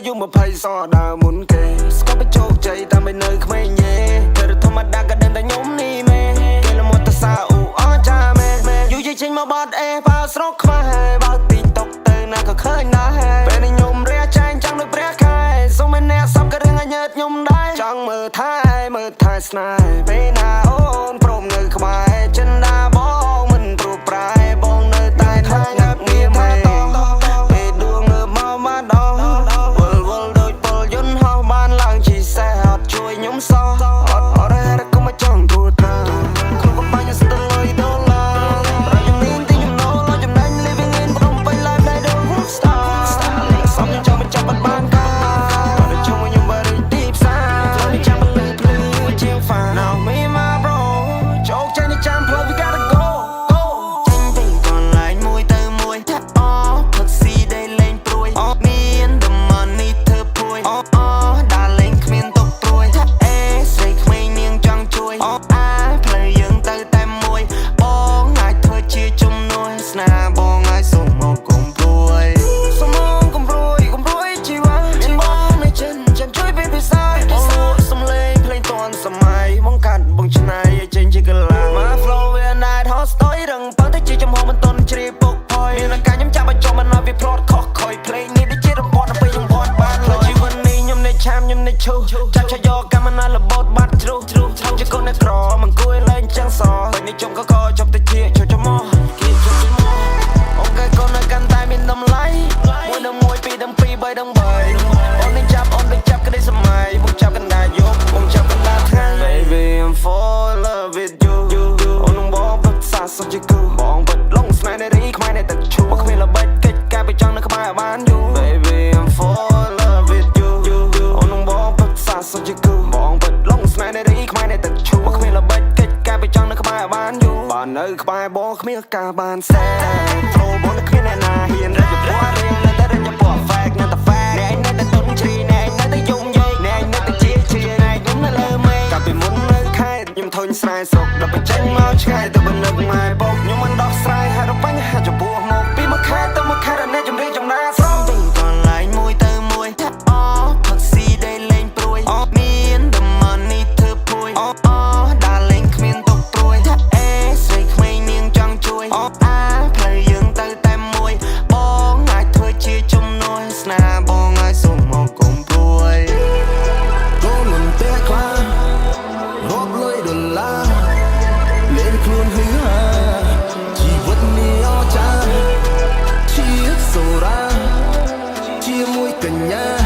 យុ20សដើមមុនគេស្គាល់ទៅជោគជ័យតាមឲ្យនៅក្មេងយេធ្វើធម្មតាក៏ដឹងតែខ្ញុំនេះមេគេលមកទៅសាអ៊ូអចាមេយូរយចេញមកបាត់អេបើស្រុកខ្មែរបើទីតុកទៅណាក៏ឃើញដែរពេលនេះខ្ញុំរះចែងចាំងដូចព្រះខែសូមឲ្យអ្នកសពក៏រឿងឲ្យញើតខ្ញុំដែរចង់មើលថែមើលថែស្នេហ៍ពេលណាអូនព្រមនៅក្បែរចិនដាបងមិនព្រួប្រែបងនៅតែថែងាប់ងារមេពេលដួងងើបមកមកដល់វល់វល់ដូចពលយន្តហោះបានឡើងជីសេះអត់ជួយខ្ញុំសោះអត់អត់ហេតុកុំមកចង់ទួត្រាក្នុងកបាញ់ស្ទើរលុយដុល្លារប្រាំខ្ញុំមានទីចំណូលចំណេញ living in ភ្នំពេញ life ដែលដូច star សំខ្ញុំចង់បញ្ចប់បាត់បានការដល់ជុំខ្ញុំបរិទីផ្សារផ្លូវចាំលឺភ្លឺជាងហ្វា Now me my bro ជោគជ័យនេះចាំផ្លូវ we gotta go go ចេញពីកន្លែងមួយទៅមួយថាអផឹកស៊ីដេលេងព្រួយអមាន the money ធ្វើភួយអអដើរលេងគ្មានទុកព្រួយថាអេស្រីក្មេងនាងចង់ជួយអអាផ្លូវយើងទៅតែមួយបងអាចធ្វើជាជំនួយស្នាបងឲ្យសុំមកកុំព្រួយ សុំមកកុំព្រួយកុំព្រួយជីវ៉ាមានបងនៅចិនចាំជួយពេលភាសាបងលក់សំលេងភ្លេងតនសម័យបងកាត់បងឆ្នៃឲ្យចេញជាកលា My flow វាណែតហោស្តុយរឹងប៉ឹងតែជាចំហមិនតន់ជ្រាបពុកផុយមានឱកាសខ្ញុំចាប់ឲ្យចុះមិនឲ្យវាផ្្លាត់ខុសខុយភ្លេងនេះដូចជារង្វាន់ដល់ពេលខ្ញុំវត្តបានលុយជីវិតនេះខ្ញុំនៅឆាមខ្ញុំនៅឈូចាប់ឆយកកម្មណារបូតបាត់ជ្រុះជ្រុះជាកូនអ្នកក្រមិនគួយលែងចឹងសពេលនេះជុំក៏ក៏ជប់ទៅជាជុំមកគេជុំមកអូខេកូននៅកាន់តែមានតម្លៃមួយដល់មួយពីរដល់ពីរបីដល់បីអូននឹងចាប់អូននឹងចាប់ក្តីសម័យបងចាប់កណ្ដាលយប់បងចាប់កណ្ដាលថ្ងៃ Baby, I'm fall in love with you. អូននឹងបងប្រឹក្សាសុខជាគូបងពិតលងស្នេហ៍នារីខ្មែរនៅទឹកឈូមកគ្មានល្បិចកិច្ចការไปចង់នៅក្បែរបានយូរ Baby, I'm fall in love with you. អូននឹងបងប្រឹក្សាសុខជាគូបងពិតលងស្នេហ៍នារីខ្មែរនៅទឹកឈូមកគ្មានល្បិចកិច្ចការไปចង់នៅក្បែរបានយូរបើនៅក្បែរបងគ្មានការបានសែ Flow បងគ្មានអ្នកណាហ៊ានរកពណ៌រៀងនៅតែរកពណ៌ fake នៅតែ fake អ្នកនៅតែទុនជ្រីអ្នកនៅតែយំយែកអ្នកនៅតែជាជាអ្នកខ្ញុំនៅលើមេឃកាលពីមុននៅខេត្តខ្ញុំធុញស្រែស្រុកដល់បញ្ចេញមកឆ្ងាយទៅបណ្ឌិតម៉ែបុកខ្ញុំមិនដោះស្រាយហើយរកបញ្ហាចំពោះមកពីមួយខេត្តទៅមួយខេត្តអ្នកជំរាបចំណាស្រុក ពីកន្លែងមួយទៅមួយថាអផឹកស៊ីដេលេងព្រួយអមាន the money ធ្វើភួយអអដើរលេងគ្មានទុកព្រួយថាអេស្រីក្មេងនាងចង់ជួយអអាផ្លូវយើងទៅតែមួយបងអាចធ្វើជាជំនួយស្នាបងឲ្យសុំមកកុំព្រួយ កូនមិនទេខ្លារាប់លុយដុល្លារលេងខ្លួនហឺហាជីវិតនេះអស្ចារ្យជាសូរ៉ាជាមួយកញ្ញា